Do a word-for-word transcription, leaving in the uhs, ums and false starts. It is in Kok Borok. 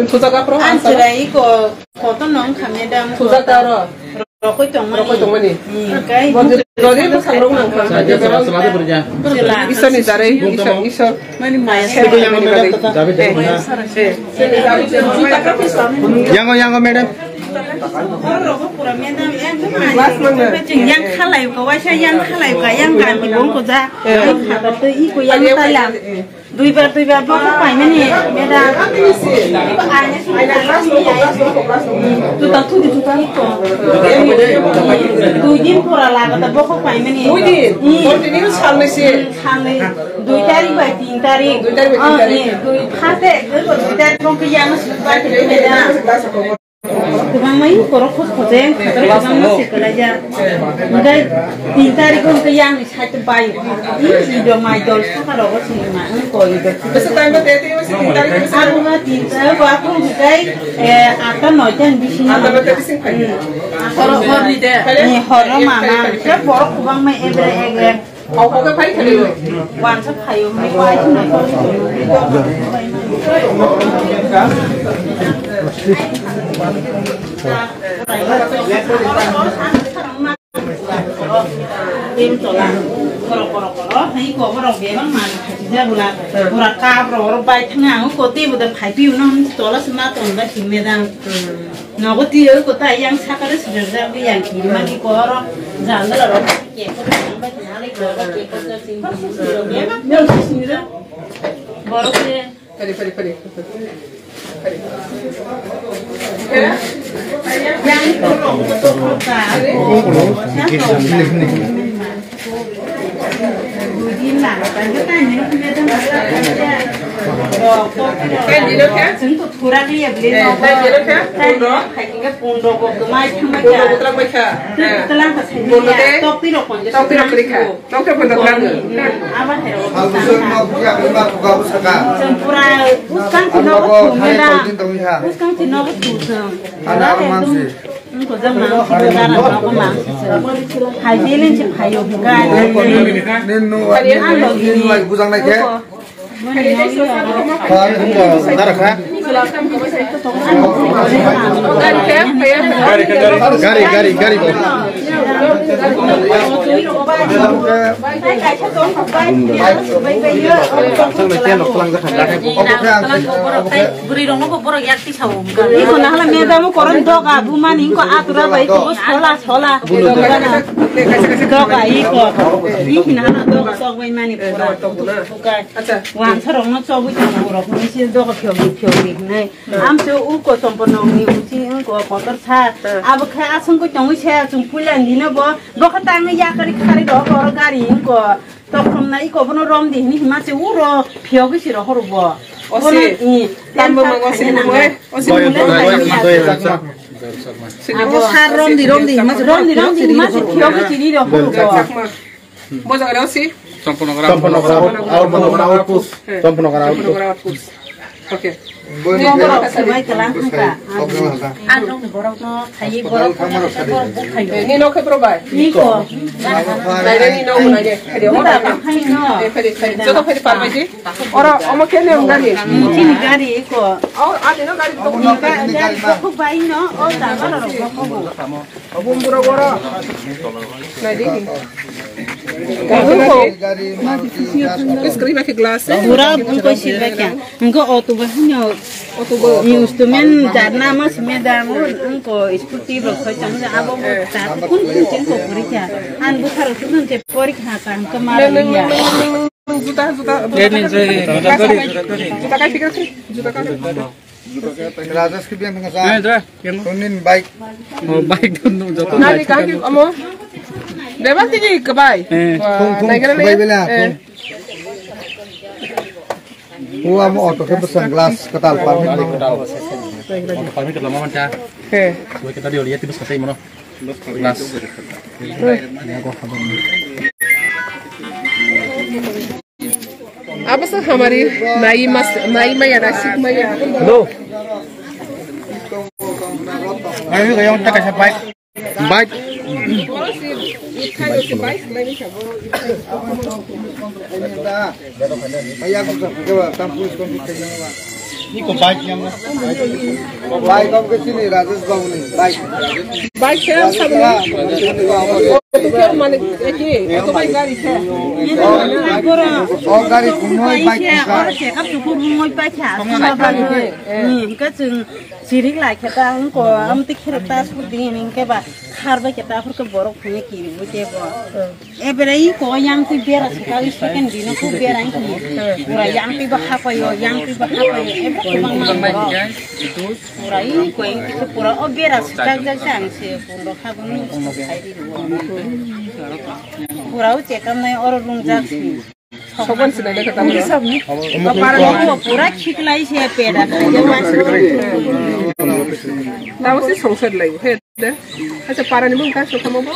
Thujak aphuru ang chwla iko kotor no wngkha madam. Thujak aro. Rokoi tongmani. Rokoi tongmani. Hmm, kai. Bo jodi bwsang rok nang kha. Chwla. Isor ni jaroi, Isor, Isor. Mani maya. Yango, yango, madam. Yang khalai ko, waisa yang khalai ko, yang ganti bong ko ja. Yang khalai ko, iko yang tala. Duibar, duibar, bo ko paimani, madam. Tuta, tuta, tuta. Dui din pora laga ta bo ko paimani. Dui din? Hmm. Continue salnwi se. Hmm, salnwi. Dui tarik bai tin tarik. Dui tarik bai tin tarik. Oh, eh, dui, first day, dui tarik bo ko yang sut bai tin tarik. Kwbangma borok khoj khojeng, kwbangma se kwlaijak. Hwnkhe tin tarikh o hwnkhe yang side o bai. Ido mai dol saka rogo sini ma, wng koi ido. Bwswk time bo tete, bwswk tin tarikh bwswk. Abo ma tin tarikh, bo aphuru hwnkhe, eh, atta noita ni bisingo. Atta noita bising phai. Hmm. Horo, hor ni de. Eh, horo mama, hwnkhe borok kwbangma ebre eger. Hau hau khe phai thani. Wansa phaio, hwnwi pai thwna. Tim tola, koro, koro, koro, hai ko borok bebak man phaijak bwla. Pura kap rok oro bai thangna ang ko tei bo da phai piu no tola se ma ton ba sing me dang. Nogo twi o kota yang sakare sujak jak yang kiri mani koro jandala rok ke koro jandala ke koro jandala ke koro jandala ke koro jandala ke koro jandala. Borok se. Pari, pari, pari. Pari. Yang koro kota. Kan dino kya? Kan dino kya? Pundo. Pundo kutrak bai kha. Pundo de. Tokti rok kri kha. Tokti rok kri kha. Abo hai rok. Puskang tino ko thumela. Puskang tino ko thumela. Ana mansi. Hai, belen se phaio, hwnkhe. Nini nu, nini nu, bujang nai khe. Dara kha. Gari, gari, gari, gari bo. Bwrwi rokno bo borok yak tisa o. Iko nahala madam o koron doga bumani inko atura bai tongo sola sola. Doga iko. Iki nahala doga sok bai mani pura. Bukai. Wansa rokno chobwi tongo borok ni se doga phiyok phiyok ni nai. Amse uko Chomponong ni usi inko kotor sa. Abo khe aswng ko tongwi se chung puila ni no bo. Bo khe tangwi yakari khari rok oro gari inko. Tokhrom na iko bono romdi hini hima se uro phiyogwi siro horo bo. Osi. Bono, i, tambo mango si mungwe. Osi mungwe. Abo sar romdi, romdi hima se romdi, romdi hima se phiyogwi siri ro horo bo. Bo jaga osi. Chomponogora. Chomponogora. Chomponogora outpost. Chomponogora outpost. Oke. Ni borok se bai kelang hangka. Ang nokni borokno khaiwi borok, borok buk khaio. Ni nok khe borok bai? Ni ko. Nai re ni nok nai re. Khede ho nai re. Khede khede. Joto khede par bai di. Oro omo khe ne gari. Chini gari ko. O ani no gari to. Ni ka gari ko bai no. O ta garo ro ko. Abum bura bura. Nai di. Kis kri ba ke glass. Bura bung ko sir ba kya. Engko auto ba hino. Auto ba. Instrument jarna ma sime da mo engko scooty ba khoi tang abo bo ta kun kun chen ko pori kya. An bu tharo kun che pori kha ta engko ma ya. Juta juta. Juta kai fikir juta kai. Rajesh ke biang tengah sa. Eh, dah, yang. Tunin bike. Oh, bike tu, tu, joto. Nari kaki amo. Bebak tigi kebai. Eh. Wah, naik kena bike bela. Eh. Wah, amo auto ke pesan glass ketal parmi. Parmi ke lama manca. Eh. Gue kita dia lihat itu sekali mana. Glass. Apa sih hamari nai mas nai maya nasik maya. Hello. Ayo, kayo kita kasih bike. Bike. Maya aku tak kecewa, tampus kau kecewa. Iko bike yang. Bike kok ke sini Rajesh Babu ni bike. Bike khe ang sabuni. Auto khe mane eki, auto bike gari khe. O gari kumoi bike kisa. Oro check up chukur mungoi paikha. Hingke chwng chirik lai khe ta ang ko am tik khe ta su din hingke ba khar bai khe ta phur khe borok phunge kiri bu te bo. Ebere iko yang twi bera sika wi second dino ku bera iko. Pura yang twi ba hapayo, yang twi ba hapayo. Ebere ko bang mang bang. Pura iko yang twi pura o bera sika jak jak ang se pura kha bang ni sai di. Pura o check up nai oro rung jak si. Sogon sinai le kata. Pura khiklai se peda. Tamo si songsad lai he de. Acha para ni mung ka so kamo bo.